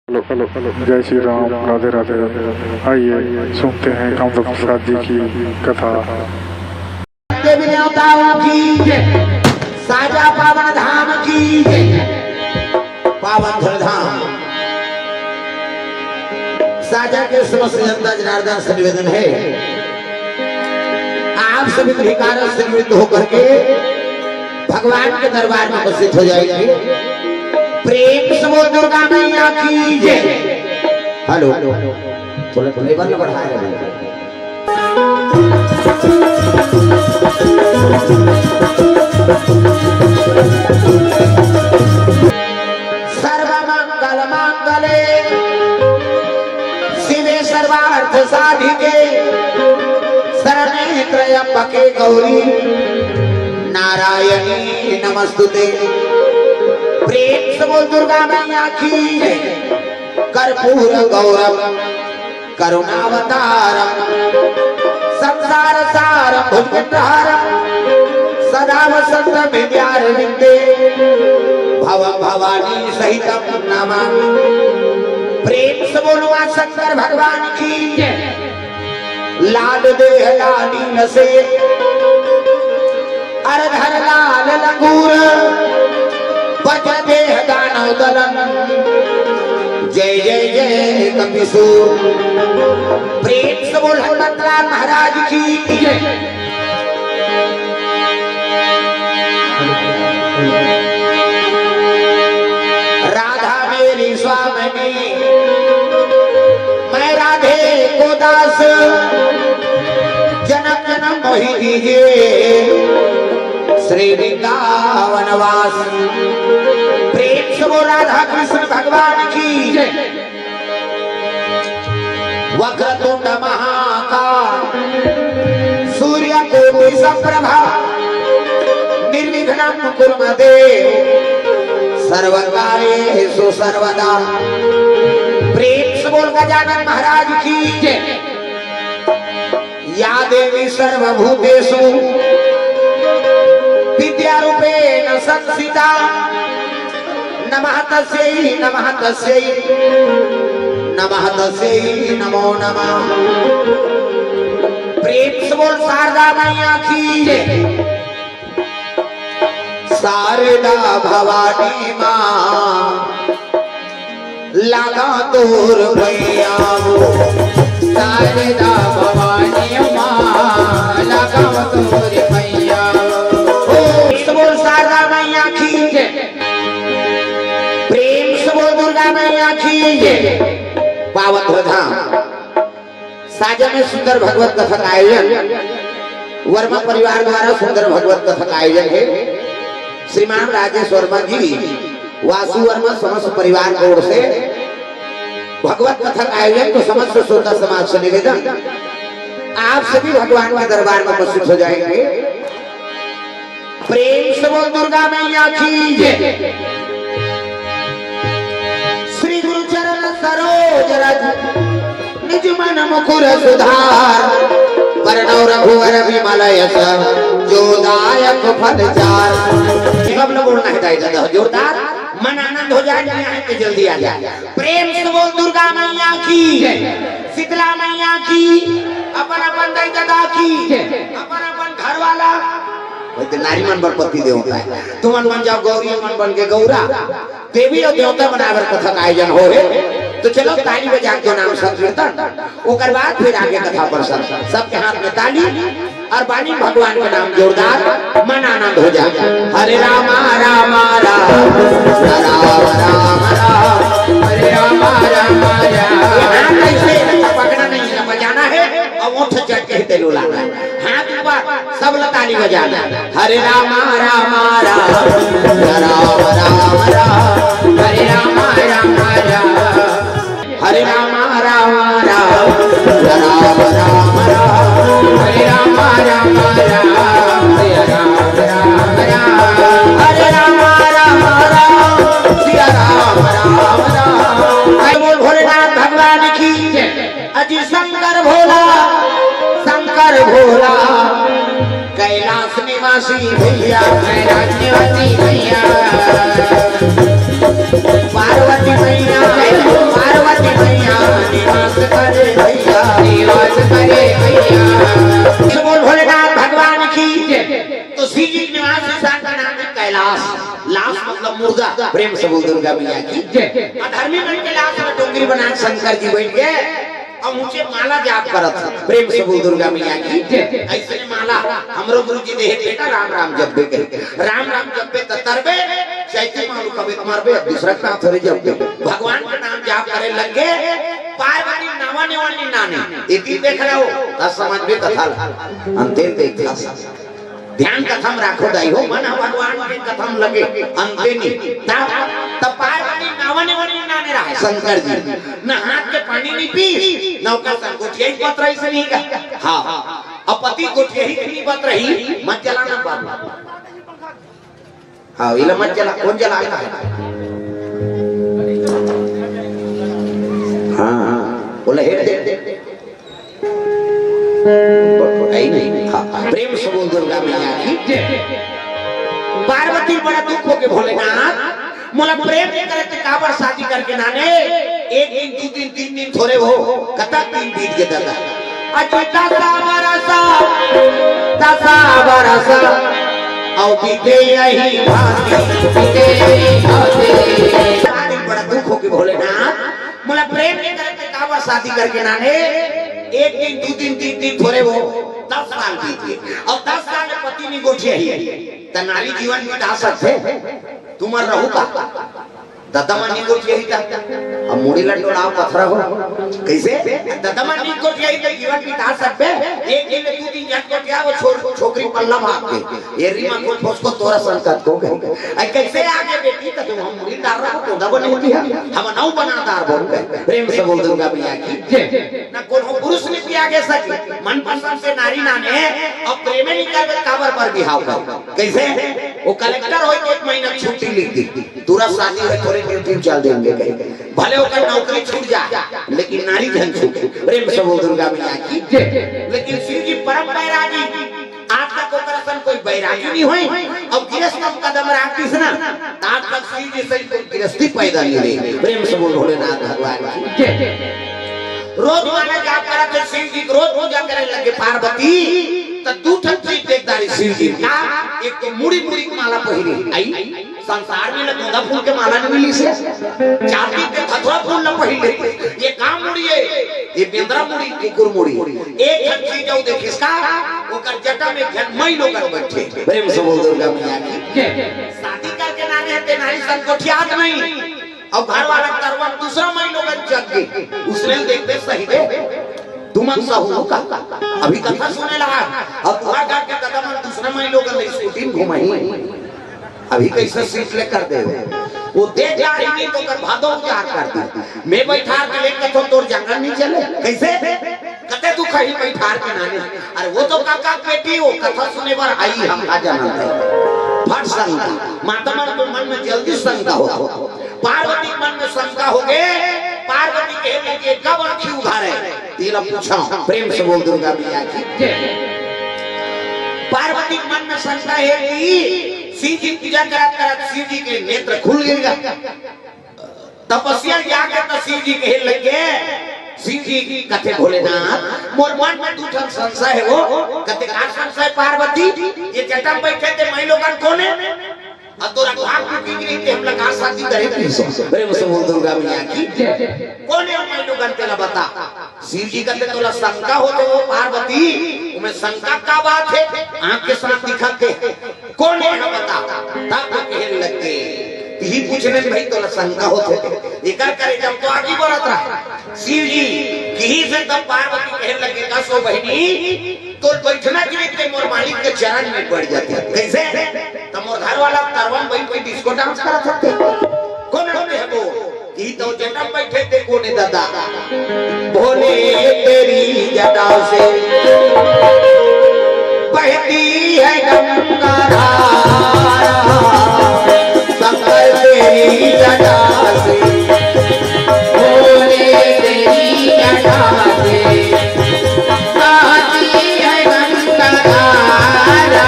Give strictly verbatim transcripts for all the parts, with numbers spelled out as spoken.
Hello, hello, hello. जय श्री राम, राधे राधे। आइए, सुनते हैं कामदेव प्रसाद जी की कथा। देवी देवताओं की जय, साजा पावन धाम की जय, पावन धन धाम। साजा के समस्त जनता जनार्दन से निवेदन है, आप सभी भिखारस से निवृत्त होकर के भगवान के दरबार में उपस्थित हो जाएंगे। प्रेम से बोल दुर्गा मैया की जय। हेलो, थोड़ा लेवल बढ़ा रहे हैं। सर्वमंगल मांगल्ये शिवे सर्वार्थ साधिके शरण्ये त्र्यंबके गौरी नारायणी नमस्तुते। प्रेम से बोल दुर्गा मैया की जय। कर्पूर गौरम करुणावतारम संसार सारम भुजगेंद्रहारम सदा वसंत विद्यारविंदे भवम भवानी सहितम नमामि। प्रेम से बोलो मां शंकर भगवान की जय। लाल देह लालीन से अरधर लाल लंगूर, वज्र देह दानव दलन, जय जय जय कपिसूर। प्रेम से बोल हनुमंतलाल महाराज की जय। राधा मेरी स्वामिनी, मैं राधे को दास, जन्म जन्म मोहि दीजिए श्री वृंदावन वास। प्रेम से बोल राधा कृष्ण भगवान की जय। वक्रतुंड महाकाय सूर्यकोटि समप्रभा निर्विघ्नं कुरु मे देव सर्वकार्येषु सर्वदा। प्रेम से बोल गजानन महाराज की जय। या देवी सर्वभूतेषु विद्यारूपेण संस्थिता नमः तस्यै नमः तस्यै नमः तस्यै नमो नमः। प्रेम से बोल शारदा मैया की जय। शारदा भवानी मां लागा तोर भैया हो। शारदा भवानी मां लागा तोर भैया हो। प्रेम से बोल शारदा मैया की जय। प्रेम से बोल दुर्गा मैया की जय। पावन धाम साजा में सुंदर भगवत कथा का आयोजन वर्मा परिवार द्वारा सुंदर भगवत कथा का आयोजन है। श्रीमान राजेश वर्मा जी, वासु वर्मा समस्त परिवार की ओर से भगवत कथा का आयोजन। तो समस्त श्रोता समाज से निवेदन, आप सभी भगवान के दरबार में उपस्थित हो जाएंगे। प्रेम से बोल दुर्गा मैया की जय। श्री गुरु चरण सरोज रज निज मन मुकुर सुधार। बरनउँ रघुवर विमल यश जो दायक फल चार। सब लोग बोलना है दाई दादा जोरदार, मन आनंद हो जाए, नहीं आए तो जल्दी आ जाए। प्रेम से बोल दुर्गा मैया की, शीतला मैया की, अपन अपन दाई दादा की, अपन अपन घर वाला। वही तो नारी मन बर पति देवता है। तुमन बन जाओ गौरी, मन बन के गौरा। देवी अउ देवता बनाए बर कथा का आयोजन होहे। तो चलो ताली बजा के नाम संकीर्तन, ओकर बाद फिर आगे कथा प्रसंग। सबके हाथ में ताली अउ बानी भगवान के नाम जोरदार, मन आनंद हो जाए। हरे रामा रामा राम, राम राम राम, हरे रामा रामा राम। ये हाथ ऐसे पकड़ना नहीं है, बजाना है अउ ओठ चट के तेल उलाना है। हाथ ऊपर, सब ला ताली बजाना। हरे रामा रामा राम, राम राम राम, हरे रामा रामा राम। हरे रामा रामा राम, राम राम राम, हरे रामा रामा राम, हरे राम राम राम। हरे रामा रामा राम, सिया राम राम राम। बोल भोलेनाथ भगवान की जय। अजी शंकर भोला, शंकर भोला, कैलाश निवासी भैया, कैलाश निवासी भैया, पार्वती मैया, दुर्गा, प्रेम से बोल दुर्गा मैया की। जय। अधर्मी मन के लाश में डोंगरी बना के शंकर जी बैठ गए और ऊंचे माला जाप करत हे। प्रेम से बोल दुर्गा मैया की। जय। ऐसे माला हमरो गुरु जी देहे बेटा, राम राम जपबे कहे। राम राम जपबे त तरबे, चैती मालू कबे मरबे, अब दूसरा के नाम थोड़े जपबे। भगवान के नाम जाप करे लगे, पार्वती नावा नेवा नी नाने। इति देख रहे हो, त समझबे कथा ला। अंते देख ध्यान कथम राखो दाई हो, मन ह भगवान के कथम लगे, अंते नी। तब, तब पार्वती नावा नेवा नी नाने रहे शंकर जी। न हाथ के पानी नी पी, न ओकर संग गोठियाही पत रहिस नी गा। हाँ, अब पति गोठियाही के नी पत रही, मत जलाना बाबू। हाँ, इला मत जला, कौन जलाना है? हाँ, हाँ, बोला, हेर दे। आई नहीं। हाँ, प्रेम से बोल दुर्गा मैया की जय। पार्वती बड़ा दुख होके, भोलेनाथ, मोला प्रेम नहीं करे ते काबर शादी करके नाने? एक दिन, दो दिन, तीन दिन थोड़े हो, कतक दिन बीत गे दादा। अच्छा, दसा बरस, दसा बरस, अउ बीते यही भांति, बीते यही भांति। पार्वती बड़ा दुख होके, भोलेनाथ, मोला प्रेम नहीं करे ते काबर शादी करके नाने? एक दिन, दो दिन, तीन दिन थोड़े हो, दस साल बीत गे। अउ दस साल में पति नी गोठियाही, त नारी जीवन बिता सकथे? तुमन रहू का? ददा मन नी गोठियाही त? अब मुड़ी ला डोलाव पथरा हो। कैसे? ददा मन नी गोठियाही त जीवन बिता सकबे? एक दिन ले दू दिन झन गोठिया, वो छोर-, छोकरी पल्ला भाग के। ये रीमा को फसको तोरा संकट को कहे। आई कैसे आगे बेटी, त तुम हम मुड़ी डार रहा हो, तो दबो नहीं दिया। हम नौ बना डार बोल गए। प्रेम से बोल दुर्गा मैया की जय। ना कोनो पुरुष नी पिया गे सके, मनपसंद से नारी नाने, अब प्रेमे नी करबे, काबर बर बिहाव कर। कैसे? वो कलेक्टर होय के एक महीना छुट्टी लिख दी, तुरंत शादी होय, थोड़े ड्यूटी चल देंगे कहीं, भले ओकर नौकरी छूट जाए, लेकिन नारी झन छूटे। प्रेम से बोल दुर्गा मैया की जय। लेकिन शिव जी परम बैरागी, आज तक ओकर असन कोई बैरागी नी होय। अब गृहस्थ में कदम राखिस ना, त आज तक शिव जी से कोई गृहस्थी पैदा नी होय। प्रेम से बोल भोलेनाथ भगवान की जय। रोज माला जाप करत हे शिव जी के, रोज पूजा करे लगे पार्वती, त दू ठन चीज देख डारे शिव जी का। एक तो मुड़ी मुड़ी के माला पहिरे, आई संसार में न गोंदा फूल के माला नी मिलिस हे, जाति के धतुरा फूल ला पहिरे। ये का मुड़ी हे? ये बेंदरा मुड़ी, कुकुर मुड़ी। एक ठन चीज अउ देखिस का, ओकर जटा में एक झन माई लोगन बैठे। प्रेम से बोल दुर्गा मैया की जय। शादी करके नाने हे ते नारी संग गोठियात नहीं। अब घर वाला तरवन दूसरा माई लोगन जग गे, उसने देखबे सही दे। तुमन सहू का? अभी कथा सुने ला। अब तुहार घर के ददा मन दूसरा माई लोगन ले स्कूटी में घुमाही। अभी कैसे सीट ले कर दे। वो देख जा रही नहीं तो कर भादो उजाड़ कर दी। मैं बैठार के लेके तो तोर जंगल नहीं चले। कैसे? कते तू कहीं बैठार के नाने। अरे वो तो काका बेटी, वो कथा सुने बर आई, हम का जानत हे। फट शंका। माता मन के मन में जल्दी शंका हो। पार्वती के मन में शंका हो गे। पार्वती कहे लगे, "कब आँखी उघारे?" तेला पूछा, प्रेम से बोल दुर्गा मैया की जय। पार्वती के मन में शंका हे कि शिव जी पूजा करत करत शिव जी के नेत्र खुल गे। तपस्या जाके त शिव जी कहे लगे, शिव जी कथे, "भोलेनाथ, मोर मन में दू ठन संशय हे वो।" कथे, "का संशय पार्वती? ये जटा में बैठे ते माई लोगन कोन हे? अउ तोरा घाघ बुकी गिरी ते हमला का शादी करे तू?" प्रेम से बोल दुर्गा मैया की जय। कोन हे माई लोगन, तेला बता। शिव जी कथे, "तोला शंका होथे वो पार्वती, ओमे शंका का बात हे? आँख के साथ दिखत हे।" कोन हे बता? तब वो कहे लगे, "तिही पूछने भाई तोला शंका होथे।" एकर करे जब तो आगे बढ़त रहा। शिव जी किही से तब पार्वती कहे लगे, "का सो बहिनी, तोर बैठना के लिए मोर मालिक के चरण में पड़ जाते।" कैसे? त मोर घर वाला तरवन बैठ के डिस्को डांस करत हे। कोन हे वो? ई तो जटा बैठे ते कोन हे दादा? भोले तेरी जटा से बहती है गंगा धारा, शंकर तेरी जटा से, भोले तेरी जटा से बहती है गंगा धारा,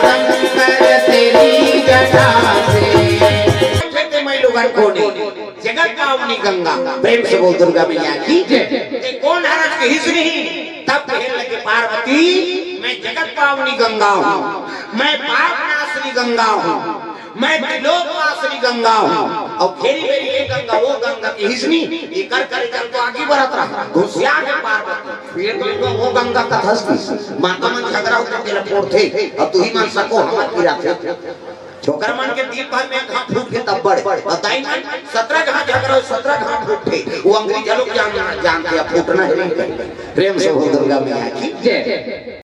शंकर तेरी जटा से। बैठे ते माई लोगन कोन हे? जगत पावनी गंगा। प्रेम से बोल दुर्गा मैया की जय। ते कोन हरस के हिस नहीं? तब कहे लगे पार्वती, "मैं जगत पावनी गंगा हूँ, मैं पाप नाशनी गंगा हूँ।" मैं त्रिलोकवासिनी गंगा हूँ। अउ फेरी मेरी ये गंगा, वो गंगा की हिजनी, एकर करे जल तो आगी बरत रहा, घुसिया के पार्वती। ये गंगा, वो गंगा कथस की। माता मन झगड़ा होथे, तेला फोड़थे, अउ तुही मन सको, हमर पीरा थे। छोकरा मन के दिन भर में घाव फूट के तब बड़े। अउ दाई मन सतरा घाव झगड़ा हो, सतरा घाव फूटथे। वो अंग्रेज लोग जान, जानथे, अब फूटना है नहीं। प्रेम से बोल दुर्गा मैया की। जय।